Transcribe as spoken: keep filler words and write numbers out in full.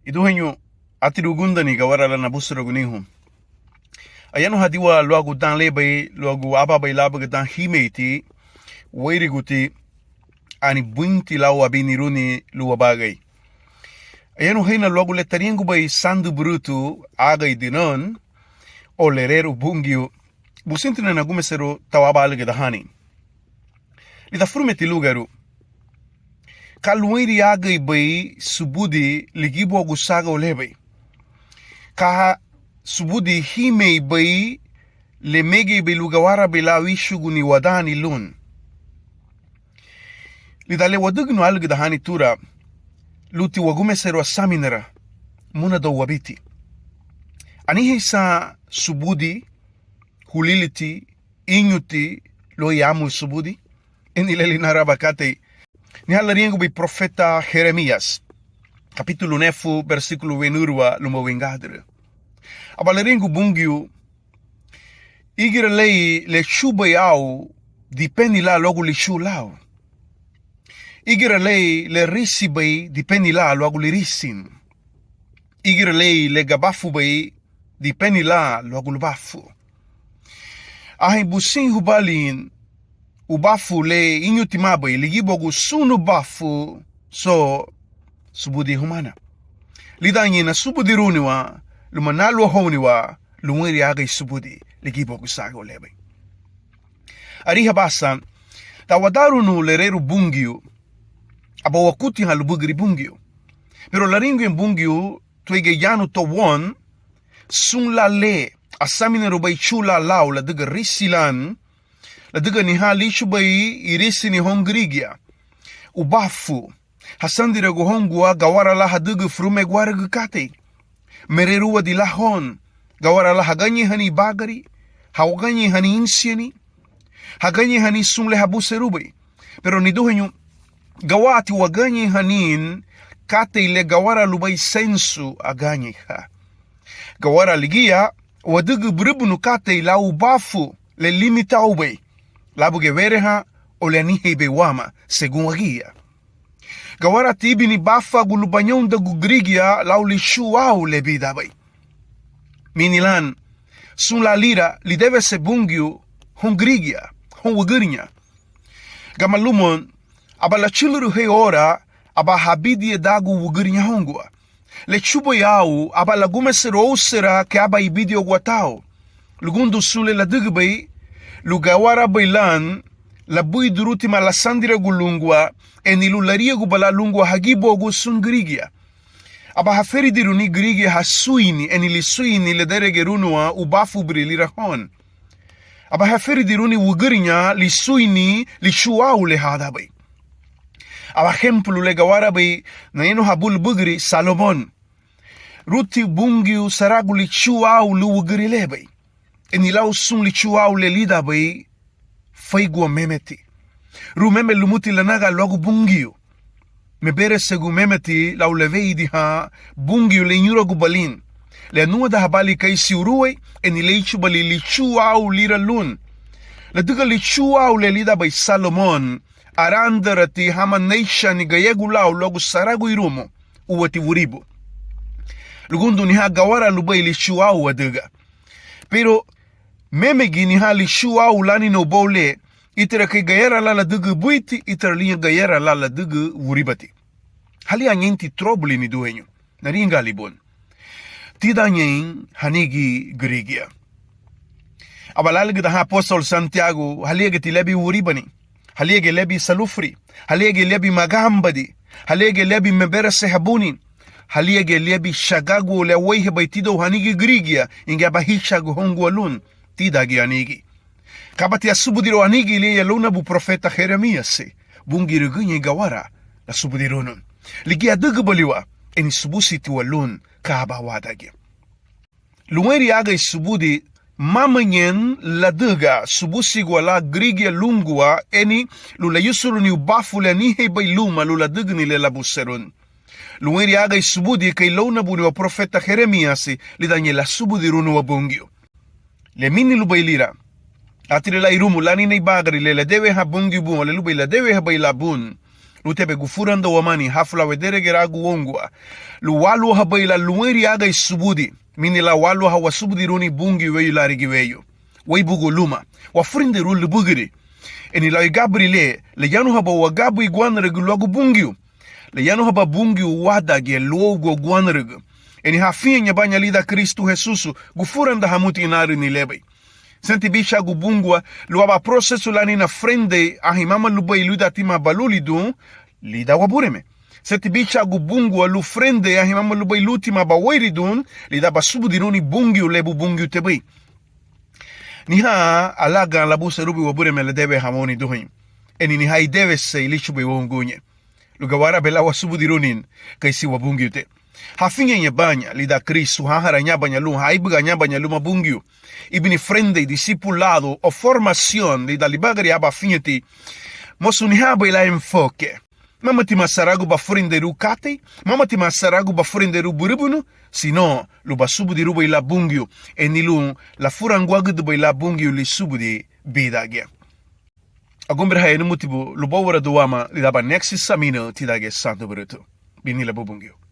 Niduheñu, átiri ugundani gawara lan nabusuraguni hun. Ayanuhadiwa luagu dan lebei, luagu ábanbei lábuga dan hímeiti, wéiriguti, ani buinti lau abiniruni lun wabagei. Ayanuheina luagu le tariñagubei Sandu Burutu ágeidinaü, o lererun Bungiu, busentina nagumeserun tau aban álügüdahani. Lidan furumiñeti lúgaaru, ka luéirin-ageibei subudi ligibuagu sagü lebei? Ka subudi hímeibei le mégeibei lun gawarabei lan wíchuguni wadaani lun? Lidan le wadügünun álügüdahani tura, lunti wagumeserun asaminara, múnadou wabiti. Anihein san subudi, huliliti, íñuti, luéi amu subudi? Ani le linarün aban katei, anihán lariñagubei profeta Heremíasi, kapítulu nefu, bersíkulu weinurüwa luma weingádürü. Aba lariñagun Bungiu: Ígira lei le chubei au, dipeni lan luagu lichú lau. Ígira lei le risibei, dipeni lan luagu lirisin. Ígira lei le gabafubei, dipeni lan luagu lubafu. Anhein busén hubalin ubafu le íñutimabei ligibuagun sun ubafu, so subudi humana. Lidanñein nasubudirúniwa luma náluahóuniwa luéirin-agei subudi ligibuagun sagü lebei. Arihabá san, dan wadaarunu lererun Bungiu, aba wakutihan lubügüri Bungiu. Pero lariñaguñein Bungiu tuéigiñe yanu to woun, sun lan le asaminarubei chu lan lau ladüga risi lan, ladüga anihán líchubei irisini houn gürigia, ubafu, hasandiragun houngua gawara lan hadügün furumiñeguarügü katei. Mererúadi lan houn, gawara lan hagañeihani ibagari, hagañeihani ínsiñeni, hagañeihani sun le habusenrubei. Pero niduheñu, gawaraati wagañeihani katei le gawara lubéi seinsu agañeiha. Gawara ligía wadügün bürübünu katei lau ubafu le limitaubei, lábugiñe werehan o le anihein bei wama, según wagía. Gawaraati íbini báfaagun lun bañoundagun gürigia lau lichú au le bídanbei. Mini lan, sun lan lira lidewesen Bungiu houn gürigia, houn wügüriña. Gama lumoun, aba lachülürün hei oura, aba habidiñedagun wügüriña houngua. Le chubei au, aba lagumeserun óusera kei aban ibidiñegua tau. Lugundun sun le ladügübei, lun gawarabei lan labuiduruntima lasandiragun lungua, ani lun lariaguba lan lungua hagibuagun sun gürigia. Aba haferidiruni gürigia hasuini, ani lisuini lederegerúniwa ubafu burí lira houn. Aba haferidiruni wügüriña lisuini lichú au le hádanbei. Aba hénpulu le gawarabei nayanuhan bun lubügüri Salomón. Ruti Bungiu saragu lichú au lun wügüri lebei, ani lau sun lichú au le lídanbei, feigua mémeti. Ru meme lumuti lanagan luagu Bungiu. Meberesegunmémeti lau leweidihan Bungiu le iñuragubalin, le anúadahabalin keisi urúei, ani le íchubalin lichú au lira lun. Ladüga lichú au le lídanbei Salomón, arandarati hama néichani geyegu lau luagu saragu irumu, úati wuribu. Lugundun anihán gawara lubéi lichú au adüga. Pero mémegi anihán lichú au lánina ubóu le, ítara kei gayara lan ladügün buiti, ítara liña gayara lan ladügün wuribati. Halíañeinti turóbuli, niduheñu? Nariñagaali bun. Tídanñein hanigi gürigia. Aba lálügüdahan apóstolu Santiagu: halíagiñeti liabin wuribani, halíagiñe liabin salufuri, halíagiñe liabin maganbadi, halíagiñe liabin meberesehabuni, halíagiñe liabin chagaguaü le aweihabei tidoun hanigi gürigia, ñígiñe aban híchaagun houngua lun, tídangiñe anigi. Kábati asubudirun anigi? Liña lóunabun profeta Heremíasi: Búngiurügüñein gawara lasubudirunun. Ligía adügübaliwa, ani subusitiwa lun ka aban wádangiñe. Luéirin-agei subudi, mámañein ladüga subusigua lan gürigia lungua, ani lun layusuruni ubafu le aniheinbei luma lun ladügüni le labusenrun. Luéirin-agei subudi kei lóunabuniwa profeta Heremíasi, lídanñein lasubudirúniwa Bungiu. Le mini lubéi lira, átiri lan irumu lánina ibagari le ledewehan Bungiu bun, le lubéi ledewehabei lan bun, Lunti yebe gunfuranda wamani hafu lan wederegeragun woungua lun wáluahabei lan luweirin agei subudi, mini lan wáluaha wasubudiruni Bungiu weyu lárigi weyu, wéibugun luma, wafurendeirun lubügüri. Ani lau igaburi le, layanuhaba wagaburi guánarügü luagu Bungiu, layanuhaba Bungiu wádangiñe luougua guánarügü. Ani ha afiñebaña lidan Kristu Hesusu, gunfuranda hamuti inarüni le lubéi. Senti bíchaagun bungua lun aban prosesu lánina furendei, anhein mama lubéi lúntima balulidun lidan Wabureme. Senti bíchaagun bungua lun furendei, anhein mama lubéi lúntima baweiridun lidan basubudiruni Bungiu le Bubungiutebei. Anihán alagan labuseerubei Wabureme ledeweha woun, niduheñu. Ani anihán idewesei líchugubei woun uguñe, lun gayaraabei lan wasubudiruni keisi Wabungiute. Ha afiñebaña lidan Kristu, ha ánharañabaña lun, ha éibügañabaña luma Bungiu, íbini furendei, disipuladu o formación lidan libagari aban afiñeti, mosu anihabei lan enfoque. Mámatima saragu bafurendeirun katei, mámatima saragu bafurendeirun bürübünu, sino lun basubudirubei lan Bungiu, ani lun lafuranguagüdübei lan Bungiu lisubudi bídangiñe. Agunbirahaña numutibu lun bóuradun wama lidan aban next sermón tídangiñe Sandu Bürütü. Biní labu Bungiu.